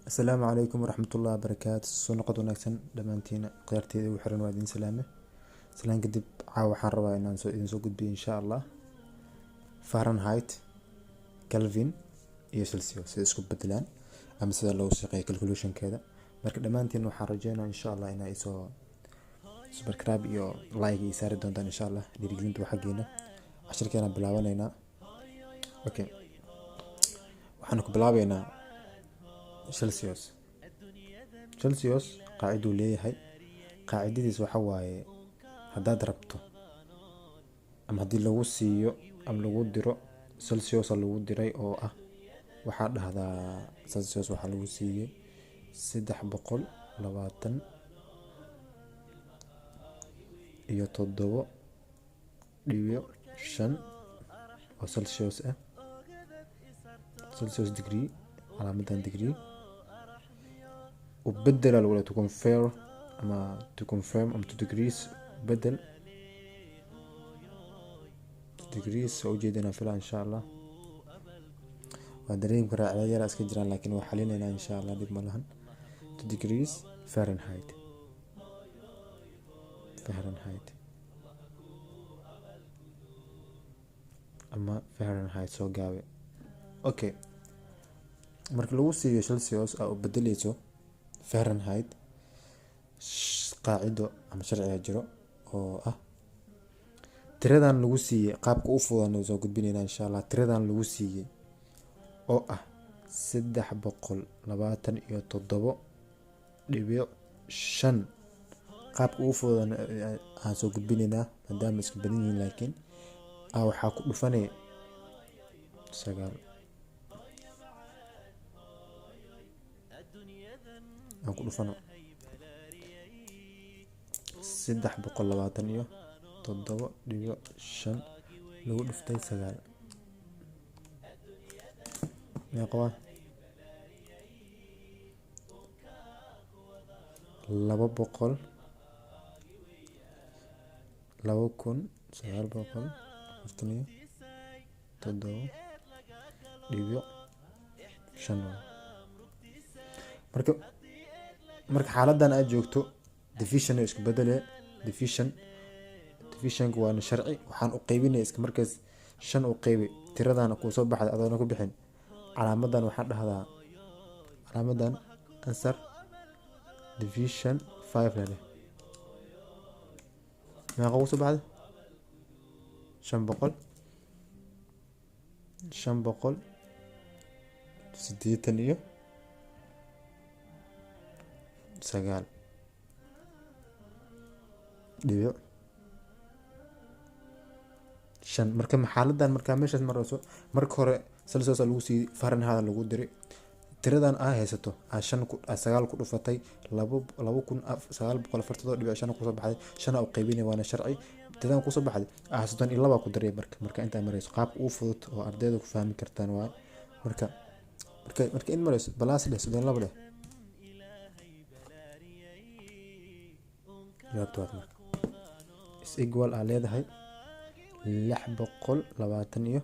Asalaamu calaykum waraxmatullahi wabarakaatu. Soo noqod wanaagsan dhammaantiina, khiyaarteyda ugu xiran, waa idin salaame. Salaan kadib, caawa waxaan rabaa inaan soo idin soo gudbiyo, insha Allah, Fahrenheit, Kelvin iyo Celsius sida isku bedelaan ama sida loogu shaqeeyo calculationkeeda. Marka dhammaantiin waxaan rajeynaa, insha Allah, inaa isoo subscribe iyo like ii saari doontaan, insha Allah. Dhiirigelinta waa xaggeena. Cashirkeena bilaabanaynaa. Okay, waxaan ku bilaabeynaa Celsius. Celsius qaaciduu leeyahay. Qaacidadiis waxa waaye, haddaad rabto ama haddii lagu siiyo ama lagu diro Celsius lagu diray oo ah, waxaa dhahdaa Celsius waxaa lagu siiyey 327.5 oo Celsius ah, Celsius degree, calaamadan degree u bedela lagu to confirm ama to confirm ama to degrees, bedel to degrees. Waa ujeedinaa filaa, insha Allah. Waa dareemi karaa cilad yara iska jiraan, laakiin waa xalinaynaa, insha Allah, dhib ma lahan. To degrees Fahrenheit, Fahrenheit ama Fahrenheit soo gaabe. Okay, marka lagu siiyo Celsius aa u bedeleyso Fahrenheit, qaacido ama sharciga jiro oo ah tiradan lagu siiyey. Qaabka u fudan soo gudbinayna, insha Allah. Tiradan lagu siiyey oo ah 327.5, qaabka ugu fudan aan soo gudbinaynaa maadaama iska badan yihiin, laakiin waxaa ku dhufanay 9. Aan ku dhufano 327.5 lagu dhuftay 9, meeqa waa? Laba boqol 2947.5. Marka xaaladan aad joogto, division ay isku bedele. Division, divisionka waana sharci. Waxaan u qaybinaya iska markaas shan u qaybi tiradan kuu soo baxday adoona ku bixin calaamadan. Waxaan dhahdaa calaamadan answer division five leh. Meeqa kuu soo baxday? 500, 589.5. Marka xaaladan markaa meeshaas marayso, marka hore Celsius lagu siiyey, Fahrenheit lagu diray. Tiradan aa haysato aa shan ku aa sagaal ku dhufatay, 2947.5 kusoo baxday. Shan aa u qaybinay, waana sharci. Tiradan kusoo baxday aa 32 ku diray. Marka intaa marayso, qaabka ugu fudud oo ardayda ku fahmi kartaan waaye. Marka in marayso plus dheh, 32 dheh. Jawaabta waad marka is equal aa leedahay 621.5.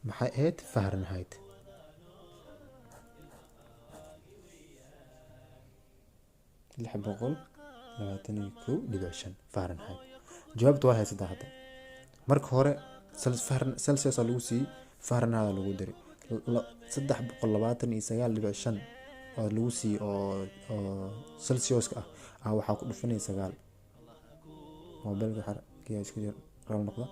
Maxay ahayd? Fahrenheit. 621.5 Fahrenheit. Jawaabta waa haysataa hadda. Marka hore Celsius lagu siiyey, Fahrenheit lagu diray. 329.5 oo lagu siiyey oo Celsiuska ah waxaa ku dhufanay 9. Mobilka xarkiya isku jir raal noqda.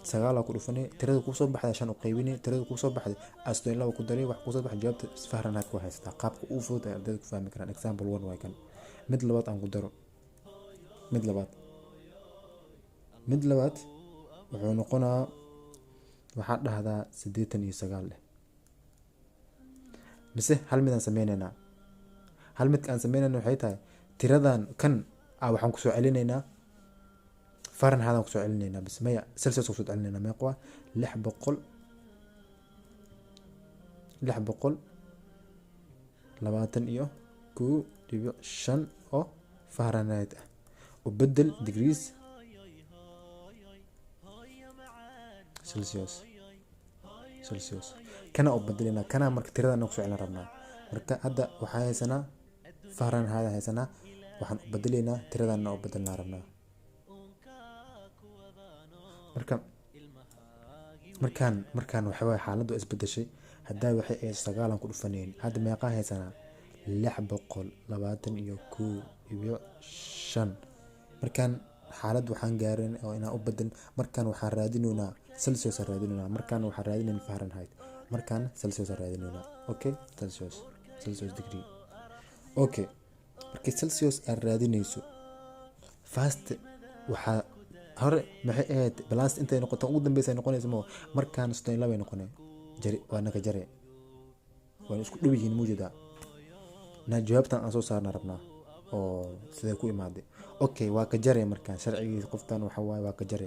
9 ku dhufanay, tirada kuu soo baxday shan u qaybinay, tirada kuu soo baxday 32 ku daray, wax kuu soo baxay jawaabta Fahrenheit ku haysataa. Qaabka ugu fudud ay ardayda ku fahmi karaan. Example one waa kan. Mid labaad aan ku daro. Mid labaad wuxuu noqonaa, waxaa dhahdaa 89 leh. Mise hal mid aan sameyneynaa? Hal midka aan sameyneyna waxay tahay tiradan kan ah waxaan kusoo celinaynaa Fahrenheit, aan kusoo celinaynaa. Bas maya, Celsius kusoo celinaynaa. Meeqa waa? 600, 621.5 oo Fahrenheit ah u bedel degrees Celsius. Celsius kana u bedelinaa kana. Marka tirada ku soo celin rabnaa. Marka hadda waxaan haysanaa Fahrenheit haysanaa, waxaan u bedelaynaa tiradana u bedelnaa rabnaa. Marka markaan waxa waaye xaaladdu isbedeshay. Haddaa waxay ahayd 9 ku dhufanayn, hadda meeqaa haysanaa? 621.5. Markaan xaalad waxaan gaarin oo inaan u bedel. Markaan waxaan raadinaynaa Celsius aan raadinaynaa. Markaan waxaan raadinaynaa Fahrenheit, markaan Celsius aan raadinaynaa. Okay, Celsius degree. Okay, markii Celsius aad raadinayso, first waxaa hore maxay ahayd? Plus intay noqoto ugu dambeysa ay noqonayso mo. Markaan 32 ay noqonay, jari waa naga jare, waana isku dhow yihiin muujida na. Jawaabtan aan soo saarna rabnaa oo sidee ku imaaday? Okay, waa ka jare. Markaan sharcigii qoftan waxa waaye waa ka jare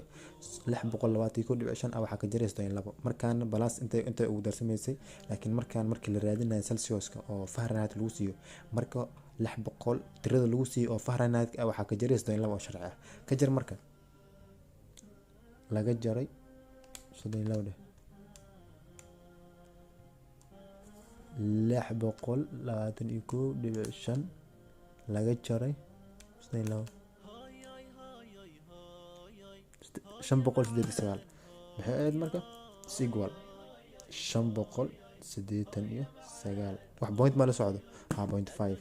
621.5 ah, waxaa ka jaray 32. Markaan plus intay ugu darsamaysay, laakiin markaan markii la raadinayo Celsiuska oo Fahrenheit lagu siiyo, marka 600 tirada lagu siiyo oo Fahrenheit ah waxaa ka jaray 32 oo sharci ah. Ka jar marka, laga jaray 32 dheh, 621.5 laga jaray 32, 589 maxay ahayd? Marka equal 589. Wax point ma la socdo? Ha, point five,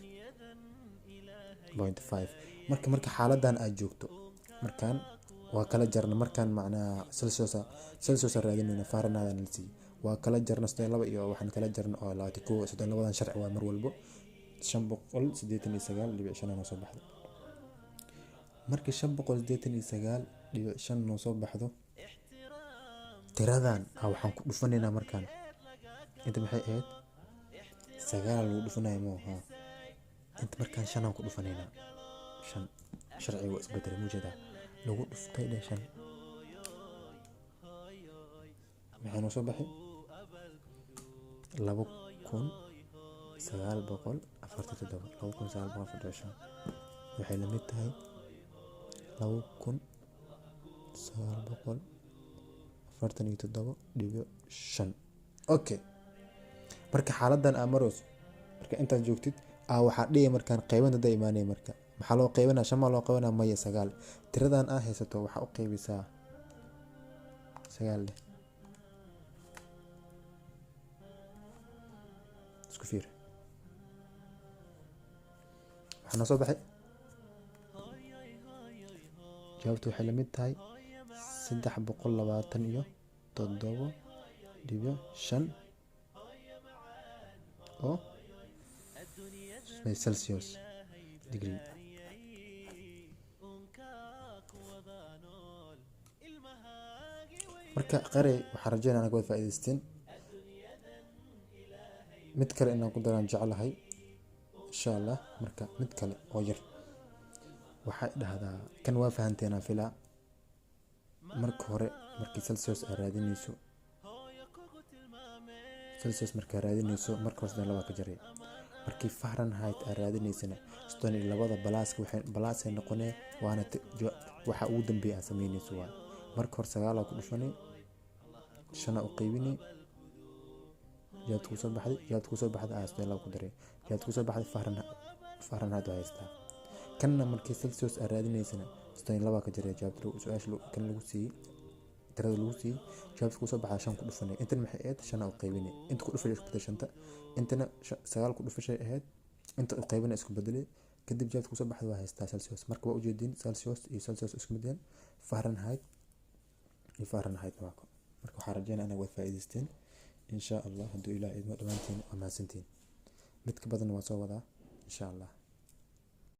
point five. Marka xaaladan aad joogto, markaan waa kala jarna. Markaan macnaha Celsius raadinayna, Fahrenheit la siiyey, waa kala jarna 32 iyo waxaan kala jarna oo 21. 32-dan sharci waa mar walbo. 589.5 noo soo baxdo. Markii 589.5 noo soo baxdo, tiradan waxaan ku dhufanaynaa. Markaan inta maxay ahayd? 9 lagu dhufanaya mo ha. Inta markaan shanaan ku dhufanaynaa, shan sharciga waa isbedelay mujeedaa. Lagu dhuftay dheh shan, maxaa noo soo baxay? 2947, 2945 waxay la mid tahay 2947.5. Okay, marka xaaladan aa marayso, marka intaad joogtid aa waxaa dhihi markaan qaybanta da imaanaya. Marka maxaa loo qaybinaa? Shan maa loo qaybinaa? Maya, sagaal. Tiradan aa haysato waxaa u qaybisaa sagaal leh. Isku fiir, waxaa noo soo baxay jawaabtu waxay la mid tahay 327.5 oo Celsius degree. Marka qarey waxaan rajeynaa inaad ka wada faa'iidaysteen. Mid kale inaan ku daraan jeclahay insha Allah. Marka mid kale oo yar waxay dhahdaa kan waa fahanteen aan filaa. Marka hore markii Celsius aad raadinayso, Celsius markaa raadinayso, marka hore 32 ka jaray. Markii Fahrenheit aad raadinaysana, 32-da balaaska waxay balaasay noqonee, waana waxa ugu dambeeya aad sameynayso. Waa marka hore sagaalaa ku dhufanay, shana u qaybinay, jawaabta kusoo baxday, jawaabta kusoo baxday aa 32 ku daray, jawaabta kusoo baxday Fahrenheit waa haystaa. Kanna markii Celsius aad raadinaysana, 32 ka jaray jawaabta su-aasha kan lagu siiyey, tirada lagu siiyey, jawaabta kusoo baxday shan ku dhufanay. Intan maxay ahayd? Shana u qaybinay, inta ku dhufashay isku bedel shanta. Intana sagaal ku dhufashay ahayd, inta u qaybinay isku bedelay, kadib jawaabta kusoo baxday waa haystaa Celsius. Marka waa ujeedin Celsius iyo Celsius isku mid yihiin, Fahrenheit iyo Fahrenheit waa ko. Marka waxaan rajeynaa inaad wada faa'iidaysteen insha Allah hadduu Ilaah idmo. Dhammaantiin waa mahadsantiin. Mid ka badan waa soo wadaa insha Allah.